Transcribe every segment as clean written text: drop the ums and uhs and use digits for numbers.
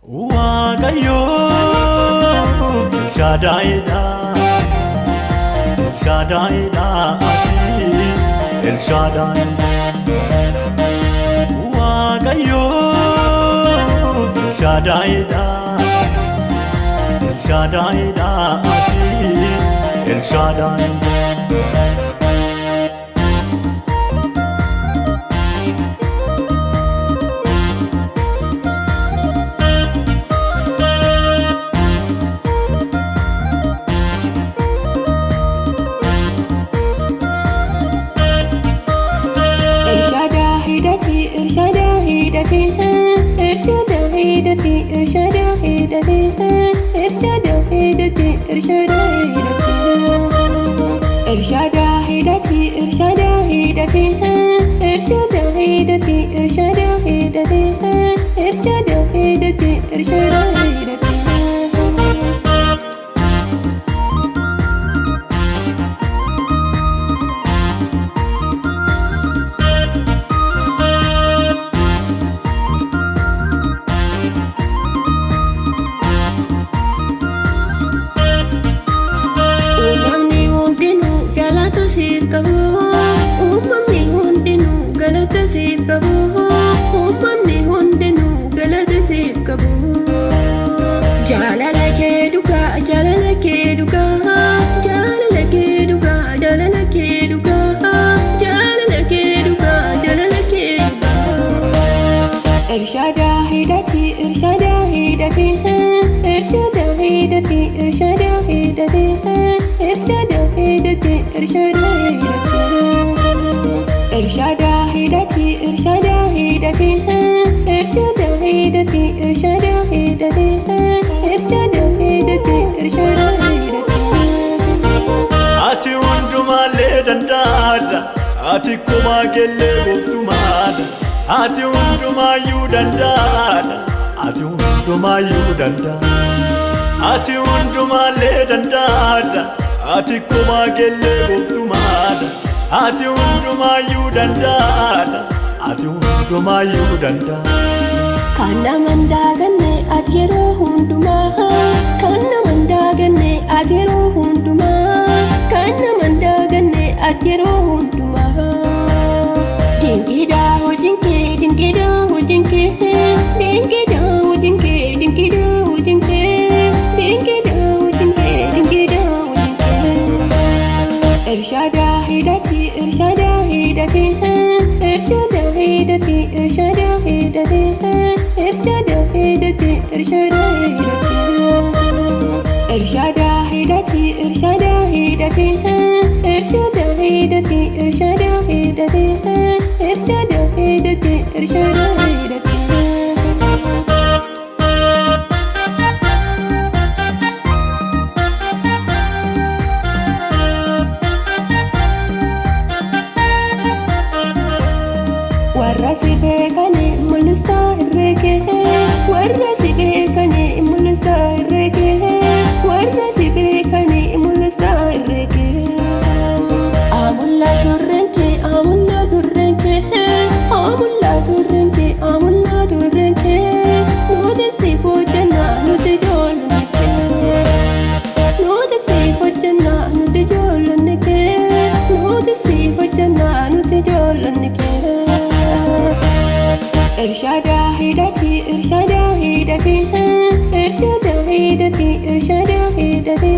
Waaqayyo Elshadaayidha, Elshadaayidha, ati Elshadaay. Waaqayyo Elshadaayidha, Elshadaayidha, ati Elshadaay. Irshada hidati, irshada hidati, irshada hidati, irshada hidati, irshada hidati, irshada hidati, irshada hidati, irshada hidati, irshada hidati, irshada hidati. Uumamni hundinuu galata siif qabu. Uumamni hundinuu galata siif qabu. Uumamni hundinuu galata siif qabu. Jaalala kee dhugaa, jaalala kee dhugaa, jaalala kee dhugaa, jaalala kee dhugaa, jaalala kee dhugaa, jaalala kee dhugaa. Irshada hidati, irshada hidati, irshada hidati, irshada hidati, irshada hidati, irshada hidati, irshada hidati, irshada hidati, irshada hidati, irshada hidati, irshada hidati, irshada hidati. Ati hundumaallee danda'aadha. Ati kumaa kellee gooftumaadha. Ati hundumaayyuu danda'aadha. Ati hundumaayyuu danda'a. Ati hundumaallee danda'aadha. Ati kumaa kellee gooftumaadha. Ati hundumaayyuu danda'aadha. Ati hundumaayyuu danda'a. Kan nama hin daaganne ati yeroo hundumaa, kan nama hin daaganne ati yeroo hundumaa, kan nama hin daaganne ati yeroo hundumaa. Dinqiidha hojiin kee, dinqiidha hojiin kee, dinqiidha hojiin kee, dinqiidha hojiin kee, dinqiidha hojiin kee, dinqiidha hojiin kee. Irshada hidati, irshada hidati, irshada hidati, irshada hidati, irshada hidati, irshada hidati, irshada hidati, irshada hidati, irshada hidati, irshada hidati, irshada hidati, irshada hidati. Warra si beekani mul'istaa irree kee, warra si beekani mul'istaa irree kee, warra si beekani mul'istaa irree kee. Amullaa turreen kee, amullaa turreen kee, amullaa turreen kee, amullaa turreen kee, nuti si hojjannaa nuti ijoollonni kee. Nuti si hojjannaa nuti ijoollonni kee, nuti si hojjannaa nuti ijoollonni kee. Irshada hidati, irshada hidati, irshada hidati, irshada hidati,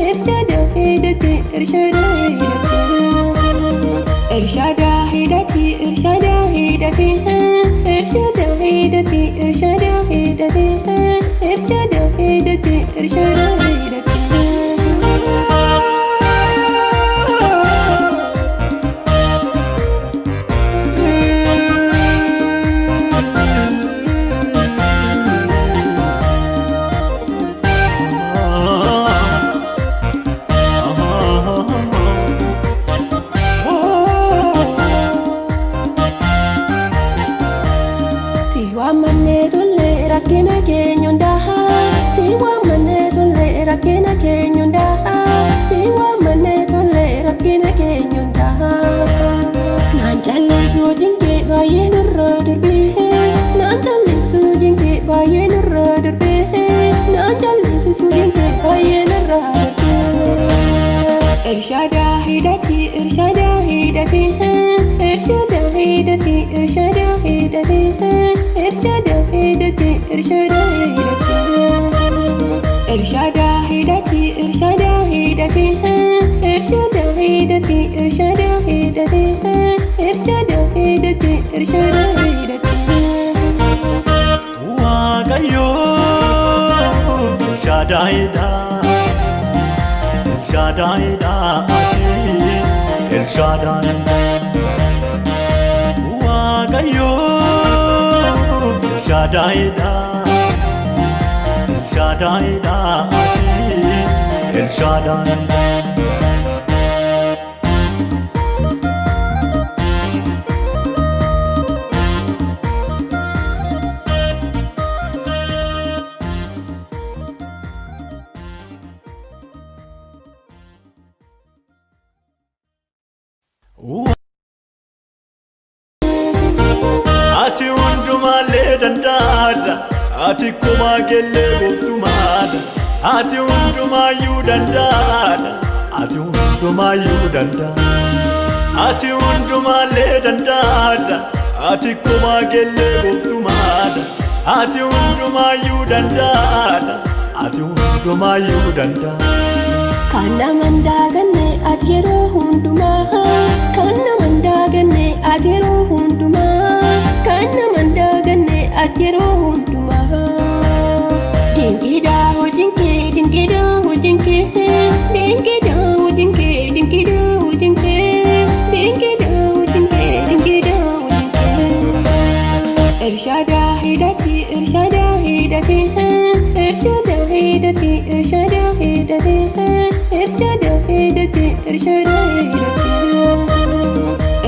irshada hidati, irshada hidati, irshada hidati, irshada hidati, irshada hidati, irshada hidati, irshada hidati, irshada hidati. Si waamannee tolle rakkina keenya hundaa, si waamannee tolle rakkina keenya hundaa, si waamannee tolle rakkina keenya hundaa. Naan callisuu jinkee baay'ee nurra darbee, naan callisuu jinkee baay'ee nurra darbee naan jallisiisu dinkee baay'ee narraa darbee. Irshaadaa hidhati irshaadaa hidhati irshaadaa hidhati irshaadaa hidhati irshaadaa hidhati irshaadaa hidhati. Irshaadaa hidhati irshaadaa hidhati irshaadaa hidhati irshaadaa hidhati irshaadaa hidhati irshaadaa hidhati. Waaqayyo Elshaadaayidha Elshaadaayidha ati Elshaadaay Waaqayyo Elshaadaayidha Elshaadaayidha ati Elshaadaay. Ati hundumaallee danda'aadha. Ati kumaa kellee gooftumaadha. Ati hundumaayyuu danda'aadha. Ati hundumaayyuu danda'a. Ati hundumaallee danda'aadha. Ati kumaa kellee gooftumaadha. Ati hundumaayyuu danda'aadha. Ati hundumaayyuu danda'a. Kan nama hin daaganne ati yeroo hundumaa kan nama hin daaganne ati yeroo hundumaa kan nama hin daaganne ati yeroo hundumaa. Dinqiidha hojiin kee dinqiidha hojiin kee dinqiidha hojiin kee dinqiidha hojiin kee dinqiidha hojiin kee dinqiidha hojiin kee. Irshaadaa hidhati irshaadaa hidhati irshaadaa hidhati irshaadaa hidhati irshaadaa hidhati irshaadaa hidhati.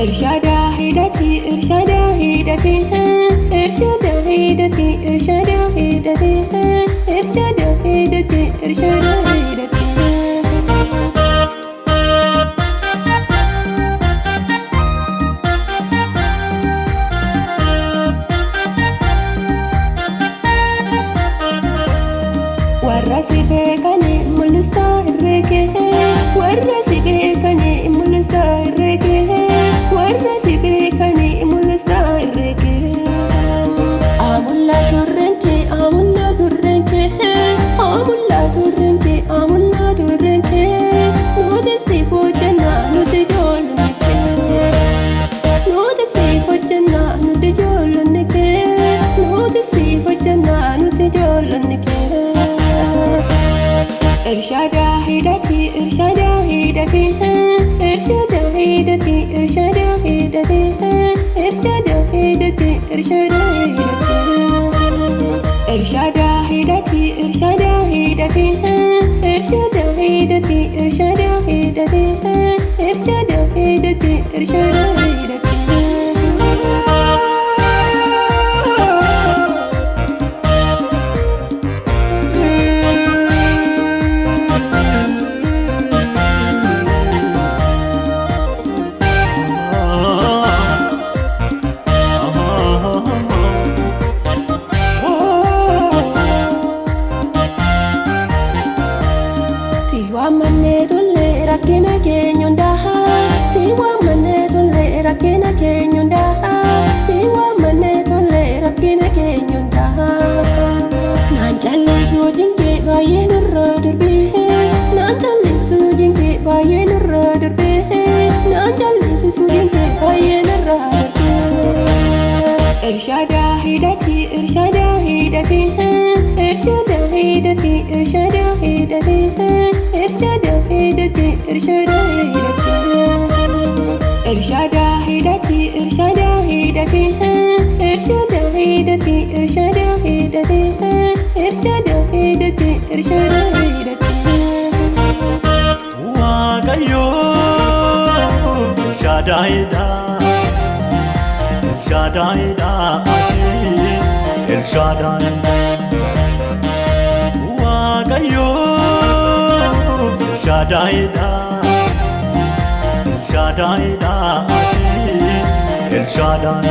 Irshaadaa hidhati irshaadaa hidhati irshaadaa hidhati irshaadaa hidhati irshaadaa hidhati irshaadaa hidhati. Warra si beekani mul'istaa irree kee warra si beekani mul'istaa irree kee warra si beekani mul'istaa irree kee. Amullaa turreen kee amullaa turreen kee amullaa turreen kee amullaa turreen kee nuti si hojjannaa nuti ijoollonni kee nuti si hojjannaa nuti ijoollonni kee nuti si hojjannaa nuti ijoollonni kee. Irshaadaa hidhati irshaadaa hidhati irshaadaa hidhati irshaadaa hidhati irshaadaa hidhati irshaadaa hidhati. Irshaadaa hidhati irshaadaa hidhati irshaadaa hidhati irshaadaa hidhati irshaadaa hidhati irshaadaa hidhati. Si waamannee tolle rakkina keenya hundaa si waamannee tolle rakkina keenya hundaa si waamannee tolle rakkina keenya hundaa. Naan callisuu dinkee baay'ee nurraa darbee naan callisuu dinkee baay'ee nurraa darbee naan callisuu dinkee baay'ee nurraa darbee. Irshaadaa hidhati irshaadaa hidhati irshaadaa hidhati irshaadaa hidhati irshaadaa hidhati irshaadaa hidhati. Irshaadaa hidhati irshaadaa hidhati irshaadaa hidhati irshaadaa hidhati irshaadaa hidhati irshaadaa hidhati. Waaqayyo Elshaadaayidha Elshaadaayidha ati Elshaadaay Waaqayyo Elshaadaayidha Elshaadaayidha ati Elshaadaay.